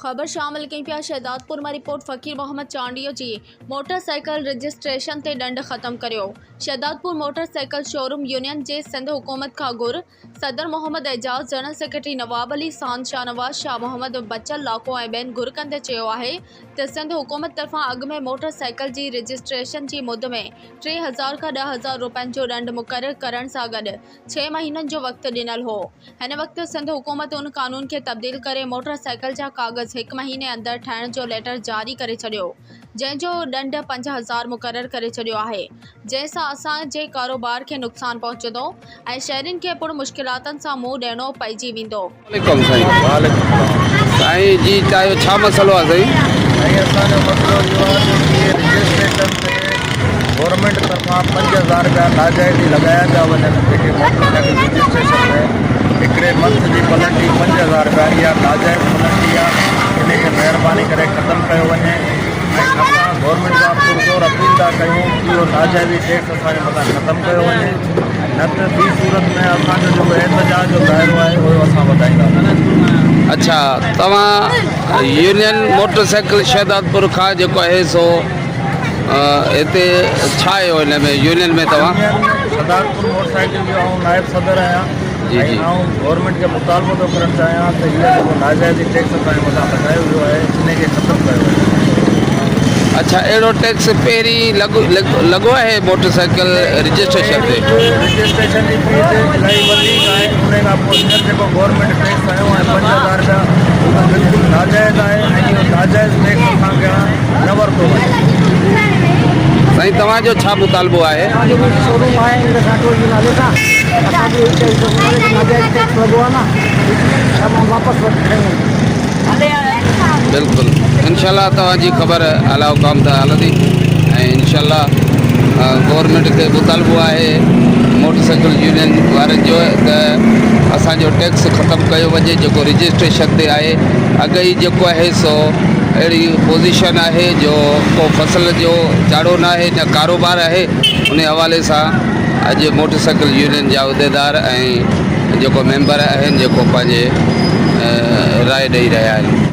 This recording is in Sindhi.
خبر شامل ڪيون پيا شهدادپور مان رپورٽ فقير محمد چانڊيو جي موٽر سائيڪل رجسٽريشن تي ڏنڊ ختم ڪريو Shahdadpur motor cycle showroom union جي سنڌ حڪومت کان گهر صدر محمد اعجاز جنرل سيڪريٽري نواب علي ساند شاهنواز شاهه محمد بچل لاکو ۽ ٻين گهر ڪندي چيو آهي ته سنڌ حڪومت طرفان اڳ ۾ موٽر سائيڪل جي رجسٽريشن جي مد ۾ 3000 کان 10000 روپين جو ڏنڊ مقرر ڪرڻ سان گڏ ڇهه مهينن جو وقت ڏنل هو. هن وقت سنڌ حڪومت ان قانون کي تبديل ڪري موٽر سائيڪل جا ڪاغذ هڪ مهيني اندر ٺاهڻ جو ليٽر جاري ڪري ڇڏيو جنهن جو ڏنڊ 5000 مقرر ڪري ڇڏيو آهي جنهن سان اسان جي ڪاروبار کي نقصان پهچندو ۽ شهرين کي پڻ مشڪلاتن سان منهن ڏيڻو پئجي ويندو. عليڪم سائين. وعليڪم السلام. سائين جي چاهيو ڇا مسئلو آ سائين. سائين اسان جو مسئلو اهو آ جو اهي رجسٽريشن تي گورنمينٽ طرفان 5000 رپيا ناجائزي لڳايا پيا وڃن جيڪي موٽر سائيڪل رجسٽريشن ۾ هڪڙي منٿ جي پلنٽي 5000 رپيا اها ناجائز پلنٽي آ ان کي مهرباني ڪري ختم ڪيو وڃي ۽ اسان گورنمينٽ کان پرزور اپيل ٿا ڪيون اهو ناجائزي ٽيڪس اسان جي مٿان ختم ڪيو وڃي نه ته ٻي صورت ۾ اسان جو جيڪو احتجاج جو دائرو آهي اهو اسان وڌائينداسين. اڇا توهان يونين موٽر سائيڪل شهدادپور کان جيڪو آهي سو هتي ڇا آهيو هن ۾ يونين ۾ توهان؟ يونين شهدادپور موٽر سائيڪل جو آئون نائب صدر آهيان جي ۽ جي آئون گورنمينٽ کي مطالبو ٿو ڪرڻ چاهيان ته هي جيڪو ناجائزي ٽيڪس اسان جي مٿان لڳايو ويو آهي ان کي ختم ڪيو وڃي. اڇا اهڙو ٽيڪس پهرين لڳو آهي موٽر سائيڪل رجسٽريشن تي؟ رجسٽريشن جي فيس الاهي وڌيڪ آهي ان کان پوء هينئر جيڪو گورنمينٽ ٽيڪس هنيو آهي 5000 رپيا اهو ته بلڪل ناجائز آهي ۽ اهو ناجائز ٽيڪس اسان کان نه ورتو وڃي. سائين توهان جو ڇا مطالبو آهي؟ اسان جو به شوروم آهي انڊس آٽو جي نالي سان اسان به اهو چئي سگهون ٿا جيڪو ناجائز ٽيڪس لڳو آهي نه سڀ واپس کڻي وڃي. بلڪل انشاء الله توهان جي خبر اعليٰ حڪام تائين هلندي ۽ انشاء الله گورنمينٽ کي مطالبو آهي موٽر سائيڪل يونين وارن جو ته اسان جو ٽيڪس ختم ڪيو وڃي جيڪو رجسٽريشن تي آهي اڳ ئي جيڪو آهي سو اهڙي پوزيشن آهي جو ڪو فصل جو چاڙهو نه آهي نه ڪاروبار آهي ان حوالي سان اڄ موٽر سائيڪل يونين جا عهديدار ۽ جيڪو ميمبر آهن جيڪو پنهنجي راء ڏئي رهيا آهن.